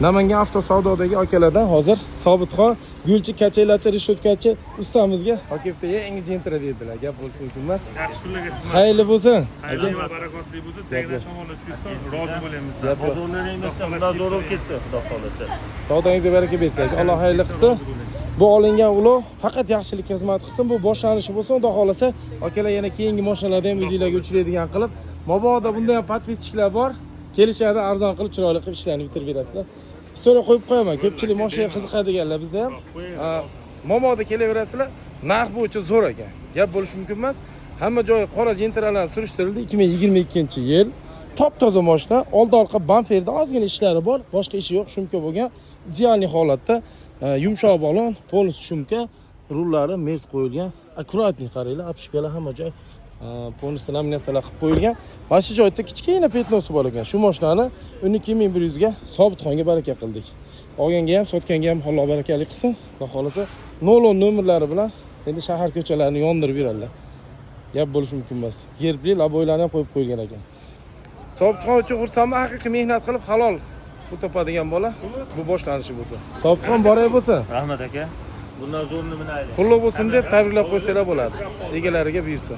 Namangan avto savdodagi akalardan hozir Sobitxon gulchi, kachaylarchi, reshotkachi ustamizga aka yangi Gentra berdilar. Gap bo'lishi mumkin emas. Yaxshi kunlarga xizmat. Xayrli bo'lsin. Xayrli va barakotli bo'lsin. Tagidan shamollar tushsa, rozi bo'lamiz. Gap yo'q. Hozirlaringizda bundan zo'r bo'lib ketsa, xudo xohlasa. Savdongizga baraka bersin aka. Alloh xayrli qilsin. Bu olingan ulov faqat yaxshilikka xizmat qilsin. Bu boshlanishi bo'lsin, xudo xohlasa, akalar yana keyingi mashinalarda ham o'zinglarga uchraydigan qilib, mabodo bunda ham подписчик lar bor, kelishadi, arzon qilib, chiroyli qilib ishlarni bitirib berasizlar. Story qo'yib qo'yaman. Ko'pchilik mashinaga qiziqadiganlar bizda ham. Ha, mabodo kelaverasizlar, narx bo'yicha zo'r ekan. Gap bo'lishi mumkin emas. Hamma joyi qora Gentralar surishtirildi 2022-yil. Top toza mashina, oldi orqa bamperda ozgina ishlari bor, boshqa ishi yo'q, шумка bo'lgan. Идеальный holatda, yumshoq balon, полностью шумка, rullari Merc qo'yilgan. Аккуратный qaranglar, обшивка lar hamma joy полностью laminatsiyalar qilib qo'yilgan. Mana shu joyda kichkina пятно si bor ekan. Shu mashinani 12 100 ga Sobitxonga baraka qildik. Olganga ham, sotganga ham Alloh barakali qilsin. Xudo xohlasa, 00 nomerlari bilan endi shahar ko'chalarini yondirib yuradilar. Gap bo'lishi mumkin emas. Gerbli лобовой larni ham qo'yib qo'yilgan ekan. Sobitxon uchun xursandman, haqiqiy mehnat qilib halol pul topadigan bola. Bu boshlanishi bo'lsa. Sobitxon, boray bo'lsin. Rahmat, aka. Bundan zo'rini minaylik. Qulluq bo'lsin deb tabriklab qo'ysanglar bo'ladi. Egalariga buyursa.